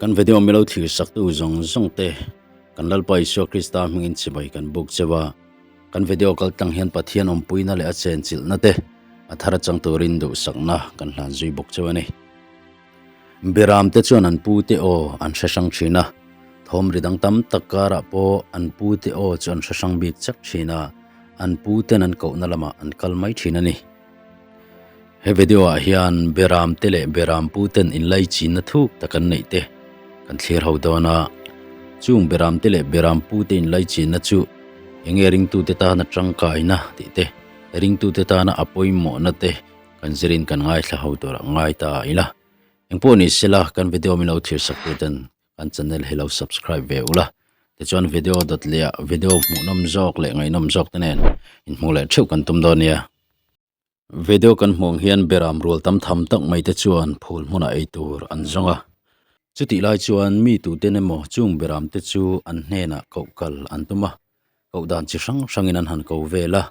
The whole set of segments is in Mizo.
Kan video milo thlir saktu zawng zawng te kan Lalpa Isua Krista hmingin chibai kan buk cheu a. Kan video kal tlang hian Pathian awmpuina leh a chenchilhna te a thar chang turin duhsakna kan hlan zui bawk cheu a ni. Beram te chuan an pu te aw an hre hrang thin a, thawm ri dang tam tak karah pawh an pu te aw chu an hre hrang bik chak thin a, an pu ten an kohna lamah an kal mai thin a ni. He video ah hian Beram te leh Beram pu ten inlaichinna thuk tak an neih te kan thlir ho dawn a, chung Beram te leh Beram pu te inlaichinna chu enge ringtute tana tangkaina tih te, ringtute tana a pawimawhna te kan zirin kan ngaithla ho tur a ngai ta ila. Engpawh ni sela kan video min lo thlir sak tu ten kan channel hi lo subscribe ve ula tichuan video dawt leh ah video hmuhnawm zawk leh ngaihnawm zawk te nen inhmuh leh theuh kan tum dawn nia. Video kan hmuh ang hian beram rual tam tham tak mai te chuan phul hmunah ei tur an zawng a, chutih lai chuan mi tuten emaw chung beram te chu an hnenah koh kal an tum a, koh dan chi hrang hrangin an han ko vel a.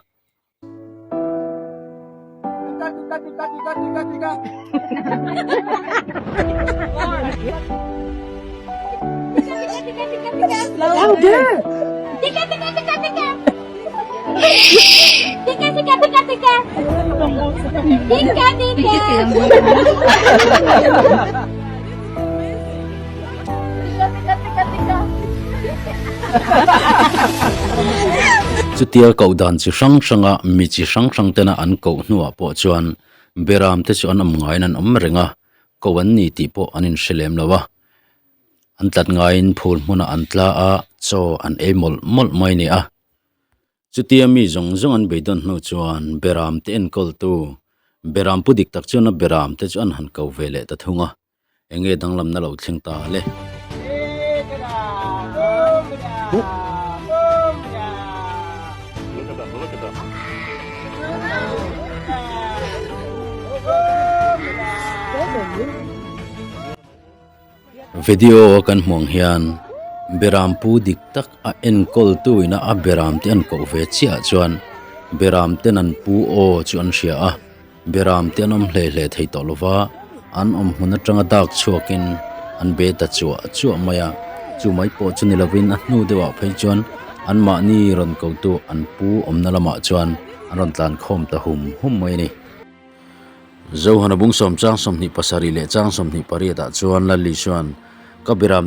Chutia koh dan chi hrang hranga mi chi hrang hrang tena an koh hnuah pawh chuan beram te chu an awm ngaiin an awm reng a, koh an ni tih pawh an inhre lem lo a. An tlat ngaiin phul hmunah an tla a, chaw an ei mawlh mawlh mai a ni a. Chutia mi zawng zawng an beidawn hnu chuan beram te enkawltu beram pu dik tak chuan a beram te chu an han ko ve leh ta thung a, enge danglamna lo thleng ta le? Video a kan hmuh ang hian beram pu dik tak a enkawl tu ina a beram te an koh ve chiah ah chuan beram ten an pu aw chu an hria a beram te an awm hle hle thei tawh lova an awm hmun atanga dak chhuak in an be ta chuah chuah mai a chu mai pawh chu ni lovin a hnu deuh ah phei chuan an mahni rawn ko tu an pu awmna lamah chuan an rawn tlan khawm ta hum hum mai a ni. Zohana bung sawm chang 27 leh chang 28 ah chuan Lalli chuan ka biram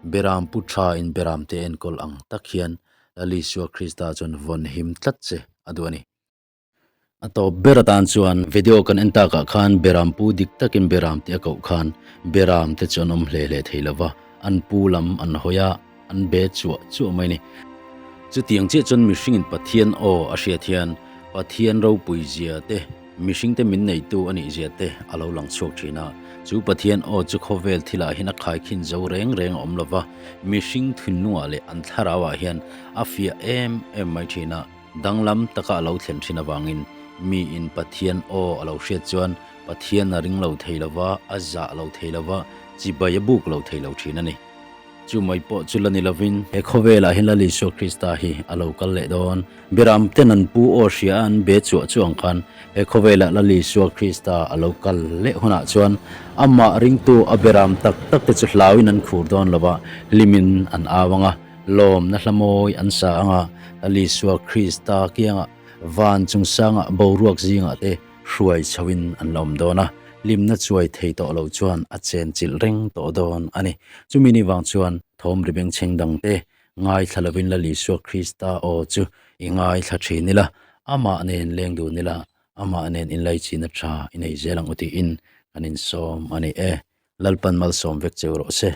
Beram pu tha in beram te enkawl ang tak hian Lal Isua Krista chuan vawn him tlat che a duh a ni. A tawp ber atan chuan video kan en takah khan beram pu dik takin beram te a koh khan beram te chu an awm hle hle thei lo va, an pu lam an hawi a, an be chuah chuah mai a ni. Chutiang chiah chuan mihringin Pathian aw a hriat hian Pathian ropui zia te, mihringte min neitu a nih zia te a lo lang chhuak thin a. Chu Pathian aw chu khawvel thilah hian a khaikhin zo reng reng a awm lo va, mihring thinlungah leh an thlarauah hian a fiah em em mai thin a. Danglam taka a lo thlen thin avangin miin Pathian aw a lo hriat chuan Pathian a ring lo thei lo va, a zah lo thei lo va, chibai a buk lo thei lo thin a ni. Chu mai pawh chu la ni lovin he khawvelah hian Lal Isua Krista hi a lo kal leh dawn. Beram ten an pu aw hria a an be chuah chu ang khan he khawvelah Lal Isua Krista a lo kal leh hunah chuan amah ringtu a beram tak tak te chu hlauin an khur dawn lo va, hlimin an au ang a. Lawmna hla mawi an sa anga Lal Isua Krista kiangah van chungsangah boruak zingah te hruai chhoin an la awm dawn a, hlimna chuai thei tawh lo chuan a chenchilh reng tawh dawn a ni. Chumi ni vang chuan thawm ri bengchheng dang te ngaithla lovin Lal Isua Krista aw chu i ngaithla thin ila, amah nen leng dun ila, amah nen inlaichin a tha i nei zel ang u tiin kan insawm a ni e. Lalpan malsawm vek cheu rawh se.